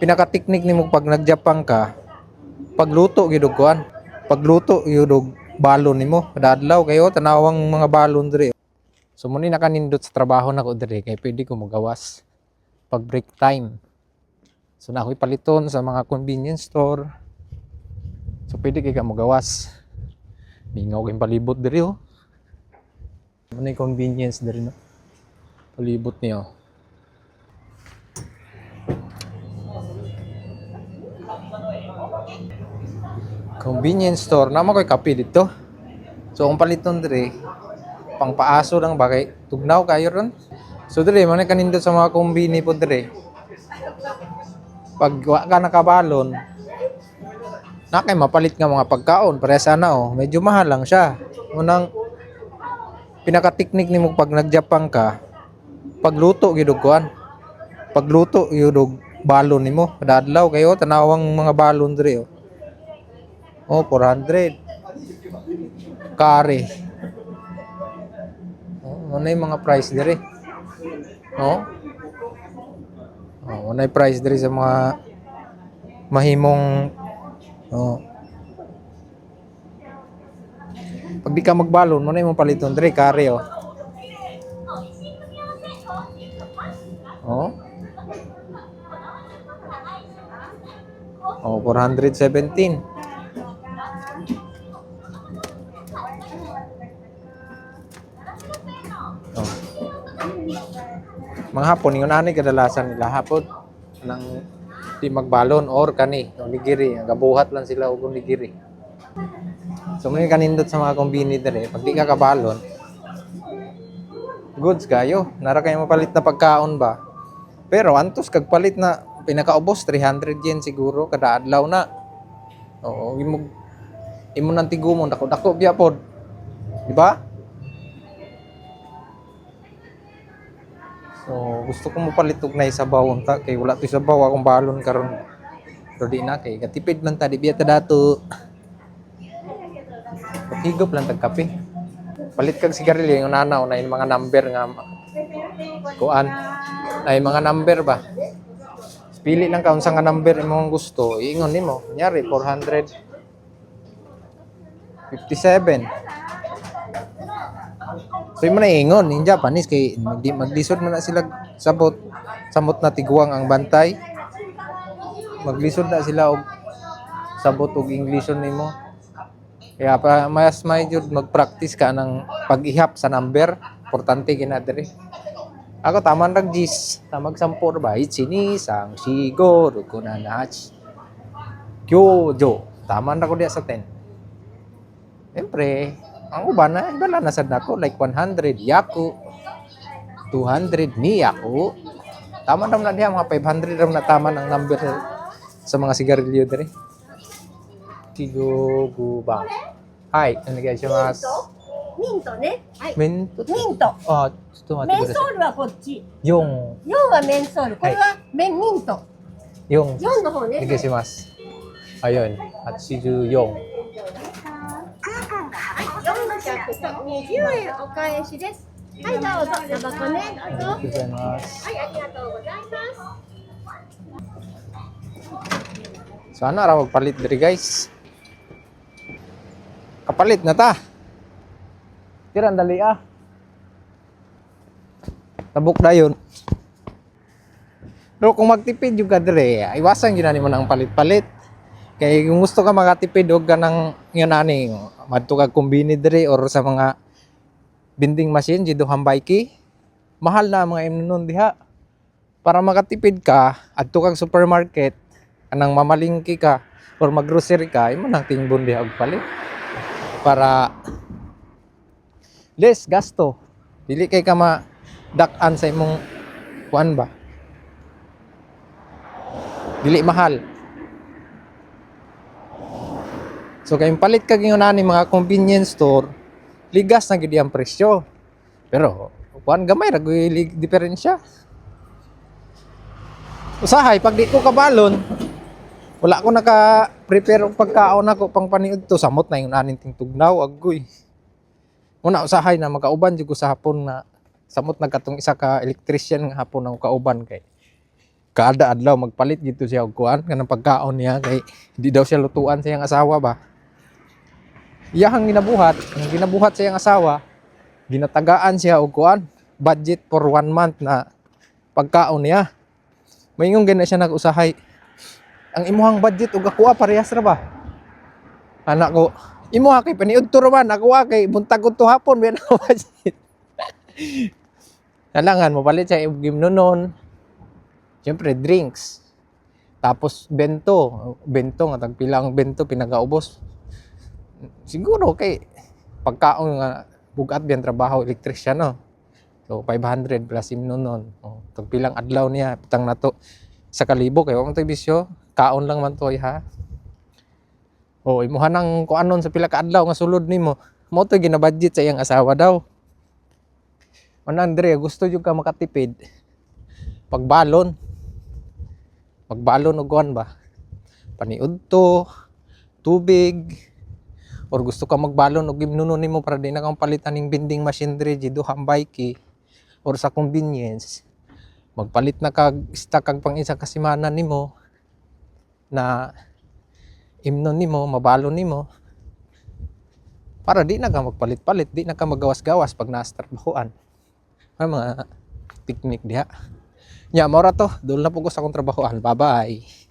Pinaka-technique nimo pag nag-Japan ka, pagluto gyud og kuan. Pagluto gyud og balon nimo. Kada adlaw kayo tanawang mga balon diri. So mo ni nakanindot sa trabaho nako diri kay pwede ko mogawas pag break time. So na ako'y paliton sa mga convenience store. So pwede kay ka mogawas. Mingaw kayong palibot diri oh. Ano yung convenience diri no? Palibot niyo. Convenience store namo koy kape dito. So kung paliton diri pangpaaso lang ba kay tugnaw kayo ron. So diri mo na kanindot sa mga kombini po diri. Pag wa ka nakabalon, na kay mapalit nga mga pagkaon parehas ana oh, medyo mahal lang siya. Unang pinaka-technique nimo pag nag-Japan ka, pagluto gyud og kuan. Pagluto gyud og balon nimo. Kada adlaw kayo tanawang mga balon diri oh. Oh, 400. Kare. Oh, ano yung mga price diri? Oh. Oh, ano yung price diri sa mga mahimong oh. Pag di ka magbalon, mo na imong paliton diri kare oh. Oh. Oh, 417. Oh. Mga hapon, yung ani kadalasan nila hapon nang di magbalon or kani onigiri, ang gabuhat lang sila og onigiri. So may kanindot sa mga kombini dere, pag di ka kabalon, goods kayo. Nara kayo mapalit na pagkaon ba? Pero antos kag palit na pinakaubos 300 yen siguro kada adlaw na. Oo, imo imo nang tigumon dako dako biya pod. Di ba? So, gusto ko mopalit og nay sabaw unta kay wala toy sabaw akong balon karon. Pero di na kay katipid man ta di biya ta dato. Higop lang tag kape. Palit kag sigarilyo yung nanaw na yung mga number nga kuan. Na yung mga number ba? Pili lang ka unsa nga number imong gusto, iingon nimo. Kunyari 457. So imo na ingon in Japanese kay maglisod man na sila sabot samot na tiguang ang bantay. Maglisod na sila og sabot og Englishon nimo. Kaya pa mas may jud mag-practice ka ng pag-ihap sa number, importante kina diri. Ako tama rag gis, tamag sampo ra ba? Ichi ni sang shigo roku nana hachi. Kyojo. Tama ra ko diya sa 10. Siyempre, ang uban na, iba na sad nako like 100 yaku, 200 niyaku. Tama ra man na diha mga 500 ra man na tama ang number sa mga sigarilyo diri. Chigo gubang. はい、お願いします。ミントね。はい。メント。ミント。あ、ちょっと待ってくださメンソールはこっち。い。四、 4はメンソール。これはメンミント。四。 4の方ね。お願いします。Ayun, 84. 420円お返しです。はい、どうぞ。タバコね。ありどうぞ。がとうございます。はい、ありがとうございます。 So ano ra magpalit diri guys? Kapalit na ta. Tira ang dali ah. Tabok dayon. Pero kung magtipid yung ka diri, iwasan gyud na nimo nang palit-palit. Kay kung gusto ka makatipid og ka ng yun ani, madto kag kumbini diri or sa mga vending machine jido hambayki, mahal na ang mga imnon diha. Para makatipid ka, adto kag supermarket, anang mamalingki ka or maggrocery ka, imo nang tingbon diha og palit. Para less gasto. Dili kay ka madak-an sa imong kuan ba. Dili mahal. So kay palit kag ingon ani mga convenience store, ligas na gid ang presyo. Pero kuan gamay ra gyud diferensya. Usahay pag di ko kabalon, wala ko naka-prepare og pagkaon ako pang paniud to samot na yung aning tingtugnaw agoy. Muna usahay na makauban jud ko sa hapon na samot na katong isa ka electrician nga hapon ang kauban kay. Kada adlaw magpalit gito siya og kuan, kanang pagkaon niya, kay di daw siya lutuan sa iyang asawa ba. Iyahang ginabuhat, ang ginabuhat sa iyang asawa, ginatagaan siya og kuan, budget for one month na pagkaon niya. Maingon gani siya nag-usahay. Ang imuhang budget ug akoa parehas ra ba? Anak ko, imuha kay paniudto ra man, ako kay buntag to hapon biyan ako budget. Nalangan mopalit siya og gimnonon. Siyempre drinks. Tapos bento, bento nga tagpila ang bento pinagaubos. Siguro kay pagkaon nga bugat biyan trabaho electrician, no. So 500 plus imnonon. Oh, tagpilang adlaw niya pitang nato sa kalibo kay wa man to'y bisyo, kaon lang man toy ha. Oh, imuha nang kuanon sa pila ka adlaw nga sulod nimo. Mao to'y ginabudget sa iyang asawa daw. Man Andre, gusto jud ka makatipid. Pagbalon. Magbalon og kuan ba? Paniudto, tubig, or gusto ka magbalon og imnuno nimo para di na kang palitan ning vending machine diri duhang bike or sa convenience. Magpalit na kag stock kag pang isa ka semana nimo na imnon nimo, mabalon nimo para di na ka magpalit-palit, di na ka magawas-gawas pag nasa trabahoan. Ano mga technique diha. Nya, mao ra to. Dool na po ko sa akong trabahoan. Bye-bye.